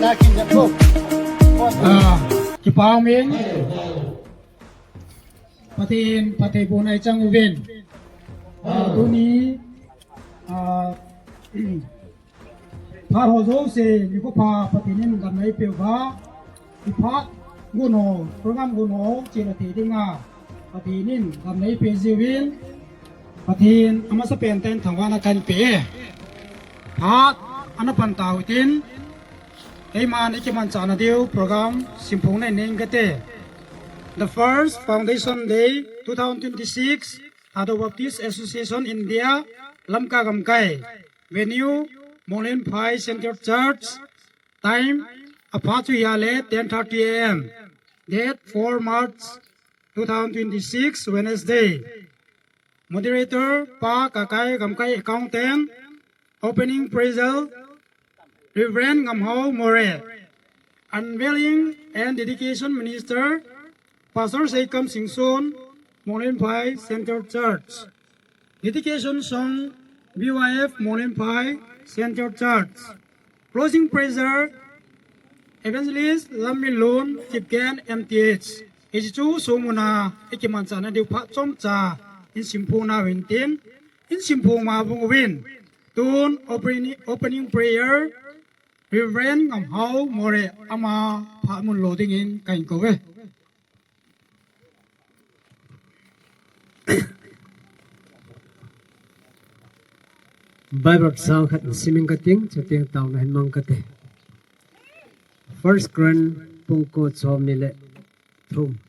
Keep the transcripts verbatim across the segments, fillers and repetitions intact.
Ah, kipa umin. Pathen, Pathen phatthei bohna i chang uvin. Ah, tuni, ah, phat ho jouse, nikho pha Pathen in damna eipeuva. I phat gon ho, program gon ho, chena thei dinga Pathen in damna eipeh jiuvin. Pathen, amasapen in thangvahna kahin pe e. Phat ana pan tauhitin, keiman ikimanchahna diu program simphongna nei inge kate. The first Foundation Day two thousand twenty-six, Thadou Baptist Association India, Lamka Gamkai. Venue, Monglenphai Central Church. Time, aphat chu ahile ten thirty A M. Date, four March two thousand twenty-six, Wednesday. Moderator, Pa Kakai Gamkai, Accountant. Opening prayer, Reverend Ngamhao More. Unveiling and Dedication Minister, Pastor Seikam Singson, Monglenphai Central Church. Dedication song, B Y F Monglenphai Central Church. Closing prayer, Evangelist Lamminlun, Kipgen, M T H. Hiche chu sung muna ikimanchahna diu phat chomcha in simphong nauvin tin, in simphong ma bung uvin. Tun opening, opening prayer, Reverend Ngamhao More, ama phat mun lo dingin kahin kou e. Bible chang khat in sim inge kate, chuteng taona hin mang kate. First Corinth bung ko chom ni le thum.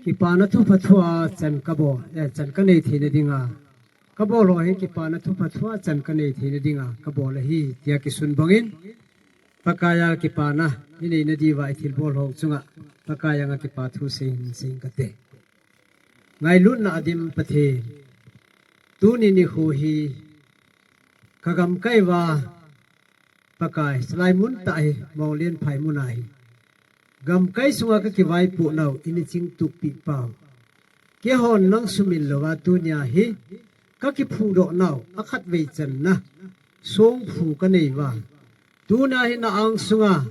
Kipana thupha thua chan kabol, eh, chan kanei theina dinga kabol ho hi kipana thupha thua chan kanei theina dinga kabol ahi, tia kisun bangin Pakaiya kipana inei nadiuva ithilbol ho chunga Pakaiya nga kipa thu seiyin seiyin kate. Ngailutna adim Pathen, tuni nikho hi kagamkai uva Pakai, chalai mun tah hi, Monglenphai mun ahi. Gamkai sunga kakivaipoh nau, ina chingtup peh pau. Keihon nang sumil louva tunia hi, kakiphudoh nau, akhatvei channa songphu kanei uva. Tunia hi na angsunga,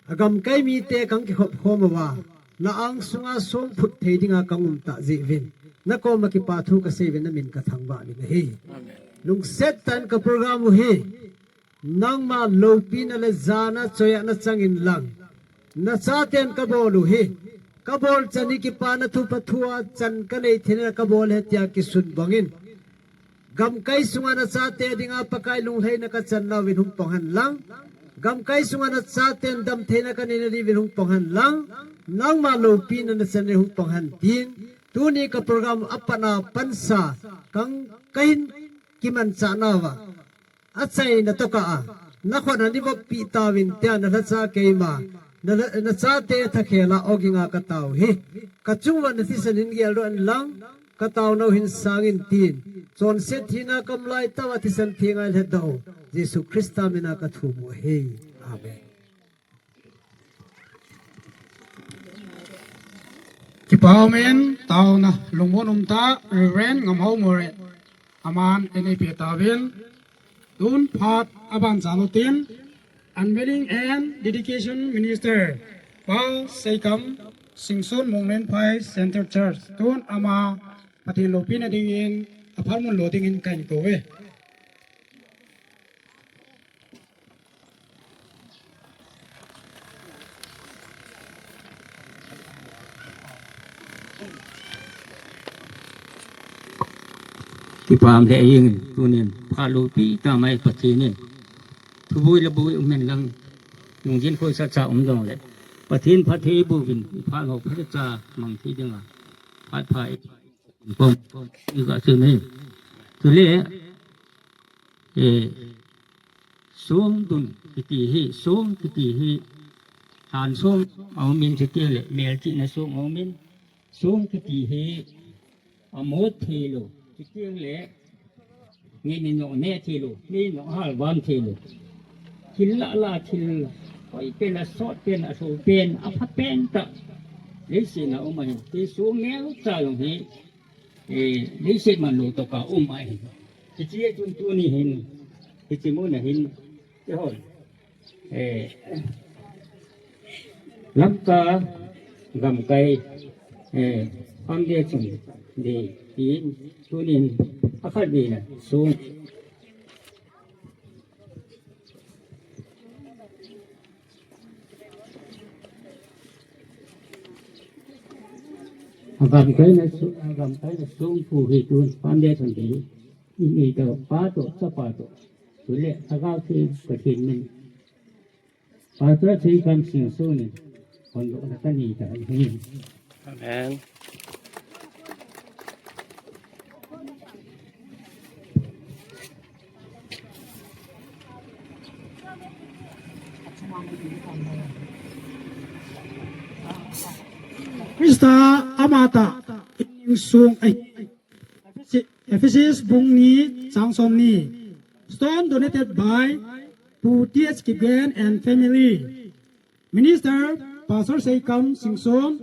agamkai mite kang kikhop khom uva, na angsunga songphut thei dinga kang um tah jeh uvin, nakoma kipa thu kasei uvin, namin kathangvah uvin ahi. Lungset tah in ka program u hi, nangma loupina le jana choiya nachang inlang, nachaten kabol u hi, kabol chan hi kipana thupha thua chan kanei theina kabol ahi tia kisun bangin, gamkai sunga nachate dinga Pakai lunglhaina kachan nauvin hung pang hen lang, gamkai sunga nachaten damtheina kanei nadiuvin hung pang hen lang, nangma loupina nachan in hung pang hen tin, tuni ka program apatna pansa, kang kahin kimanchah nauva achaina tokah a, nakhut a nivop peh tauvin tia nalhacha keima, nalha, nachate thakhel a ogin nga katao u hi. Kachunguva nathisan hin geldoh in lang, katao nau hin sangin tin, chonset thina kamlai tah uva thisan theng a eilhatdoh u Jesu Christa mina kathum u ahi. Amen. Kipa umin, taona lungmon umtah, Reverend Ngamhao More. Aman eina eipeh tauvin. Tun phat aban chan utin, Unveiling and Dedication Minister, Pa Seikam Singson, Monglenphai Central Church. Tun ama Pathen loupina dingin, aphat mun lo dingin kahin kou e. Kipah le jing in, tunin phat loupi tah mai Pathen in thuboi le boi um hen lang, lungjin khohsah cha um jongle, Pathen phatthei bouvin, iphat ho phatcha mang thei dinga phat pha i pom, pom, i ga chu nei. Chule, eh, songdun kiti hi, song kiti hi, han song aumin, chutile melchihna song aumin, song kiti hi, amot thei lou, chutile ngei ni noh ne thei lou, ngei noh hal vam thei lou. Thil lah lah, thil hoi pen, asot pen, aso pen, apha pen tah leiset a um ahin, ti song neocha jong hi, eh, leiset manlou tokah um ahi. Hiche a chun tuni hin, hiche mun a hin, eihon eh, Lamka gamkai, eh, Foundation Day, tin tunin akhat nina sung. Agamkai na su, agamkai na sung pu hi tun Foundation Day. Ini to pa to, chapa to. Tule, agal si, Pathen min. Pastor Seikam Singson in hondohna kanei tahi. Amen. Christa amata insung ai. Ephesus bung ni chang som ni. Stone donated by Pu T H Kipgen and family. Minister Pastor Seikam Singson.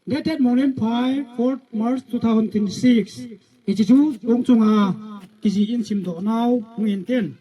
Dated Monglenphai, fourth March two thousand twenty-six. Hiche chu ong chunga kijih in simdoh nau hung in tin.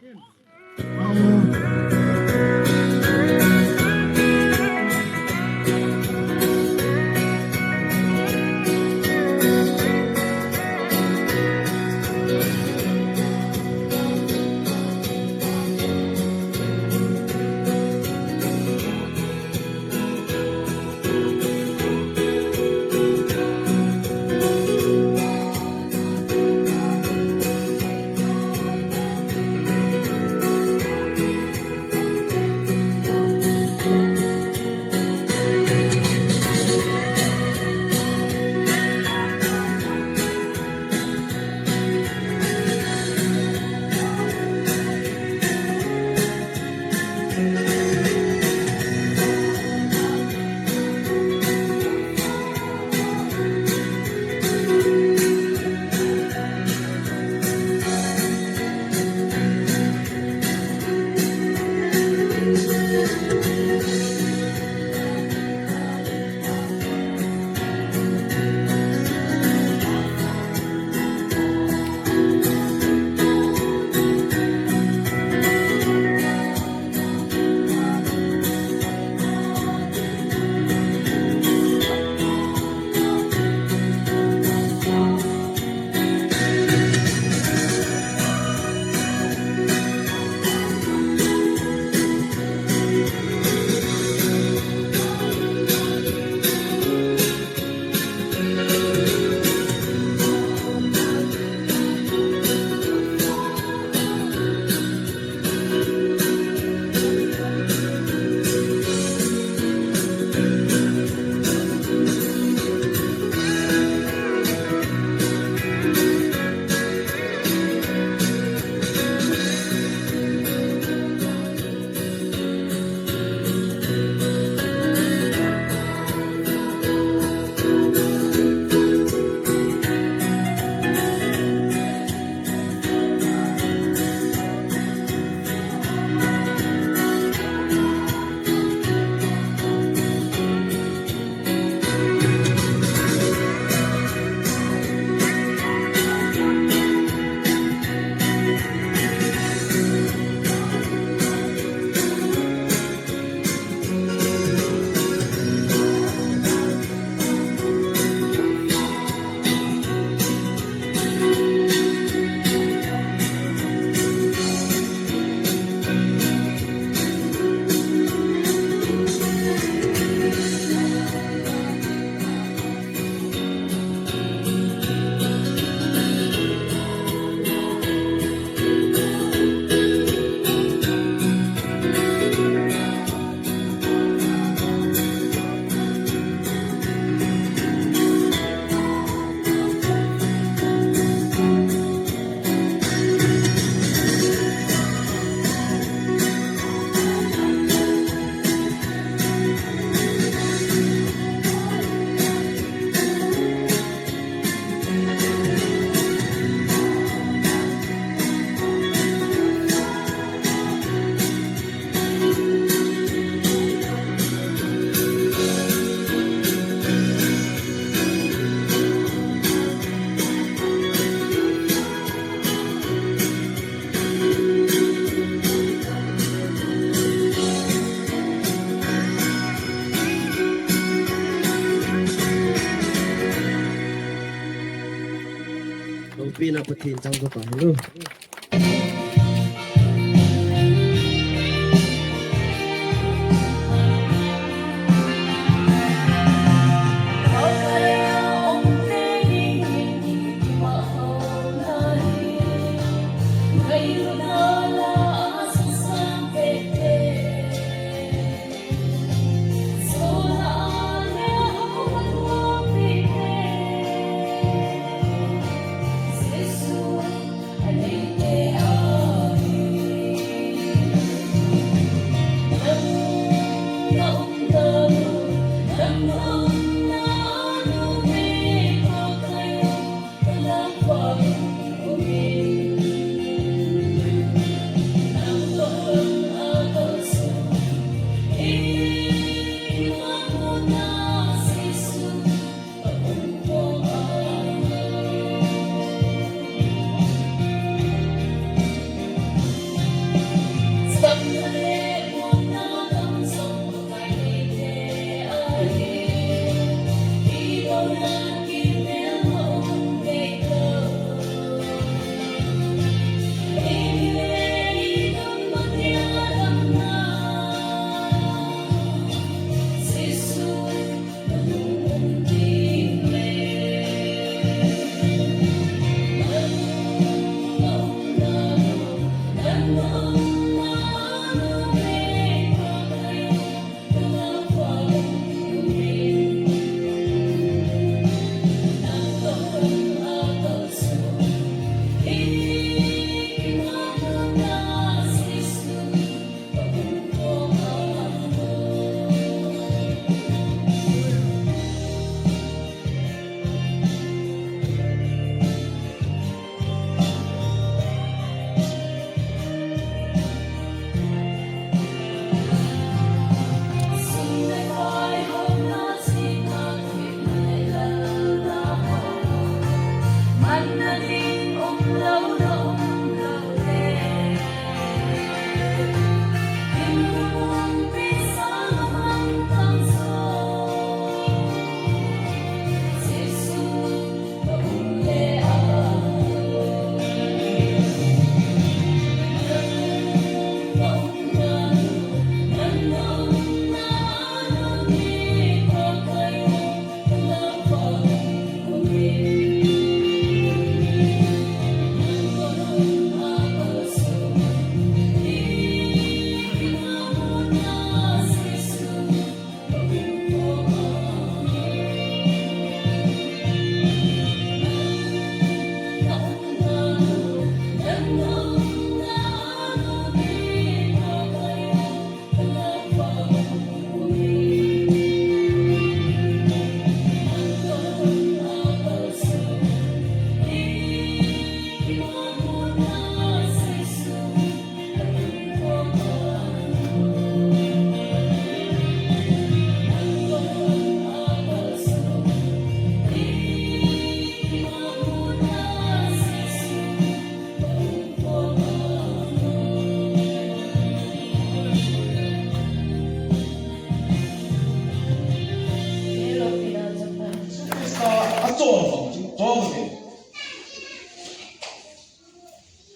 Ina Pathen chang ko ta hi lo.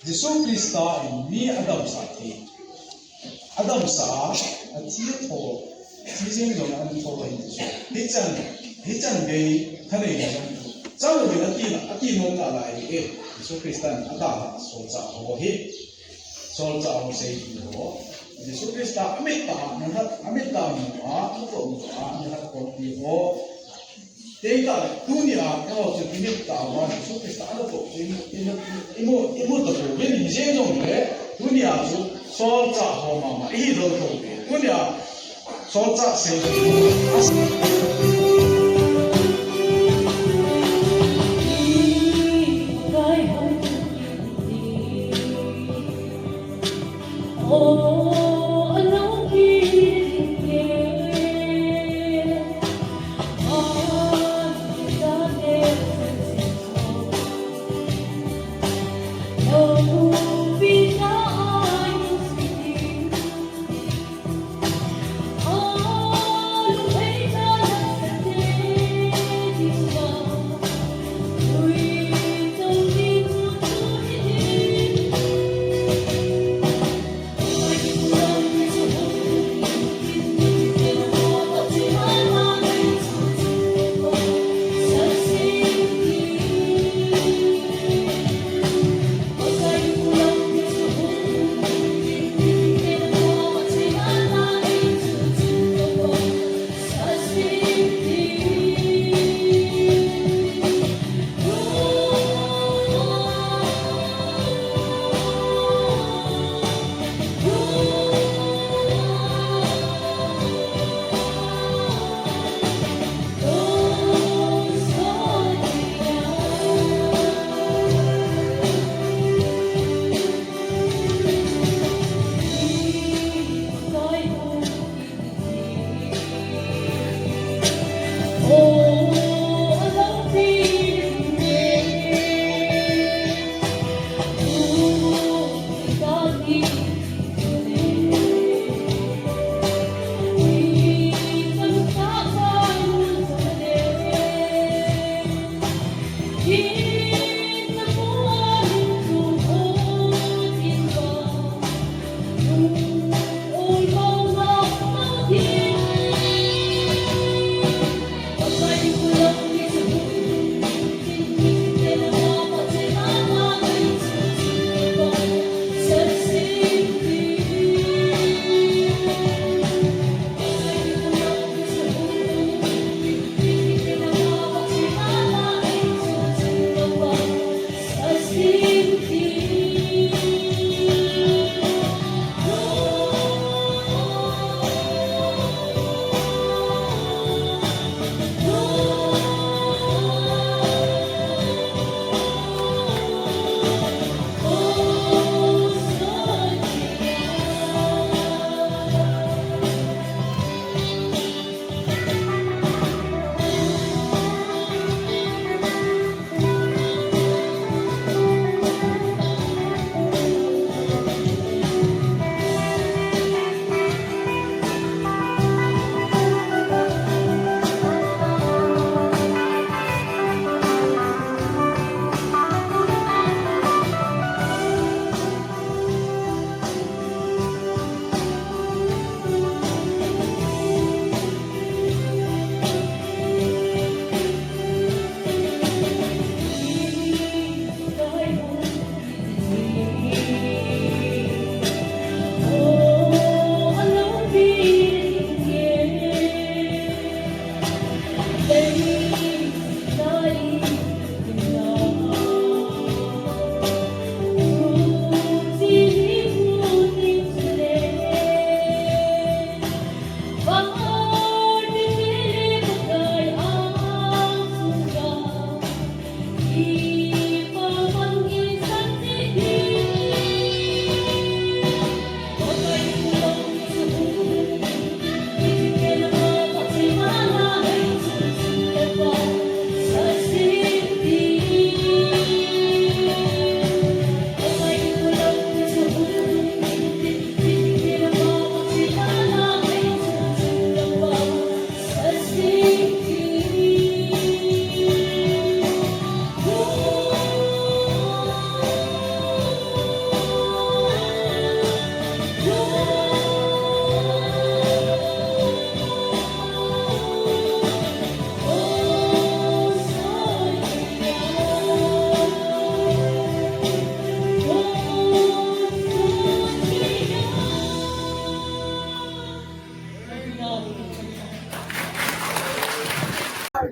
Jesu Christa in mi adamsah thei. Adamsah a, athi atho, thi jeng jong ahin tho ahi. Hichan, hichan gei thanei jong. Chang uvin ati na, ati nom nalai hi e. Jesu Christa in adalhah solchah ho hi. Solchah ho seipeh ho. Jesu Christa amit tah a, nahat, amit tah a mu a, nato mu a, nahat ho ti ho. Tei tah le, tunia, eiho chu minute tah a, Jesu Christa ana toh chu, i mu, i mu, i mu tapouve, hijeng jongle, tunia chu, solchah ho mama, ihi lou tapouve. Tunia, solchah sei.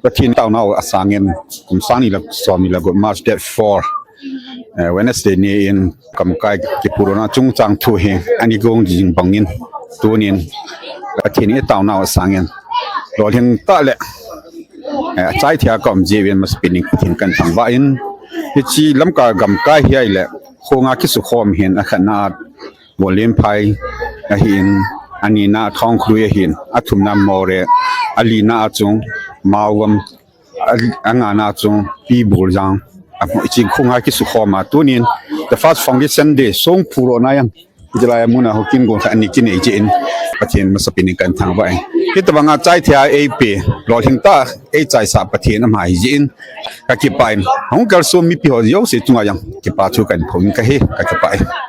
Pathen taonau asangin, kum sang ni le som ni le gup, March date four, eh, Wednesday ni in, gamkai kiphudohna chungchang thu hi ani gong jing bangin, tunin Pathen i taonau asangin, lolhing tah le, eh, achaithei a ka um jeh uvin masapen in Pathen kahin thangvah in, hiche Lamka gamkai hi ahile, khonga kisukhom hin, akhatna a Vollenphai ahin, anina Thongkhlui ahin, athumna Moreh, alina a chu Maogam, a, angana chu Pi Boljang, a, hiche khonga kisukhom a tunin, the first Foundation Day, song phudohna jong, hiche lai a muna Hokin gong khat ani kinei jeh in, Pathen masapen in kahin thangvah in. Hitobanga achaithei a eipe, lolhing tah a eichaisah Pathen ama ahijeh in, kakipah in. Hung kalson mipi ho jouse chunga jong kipa thu kahin phong in kahi, kakipah e.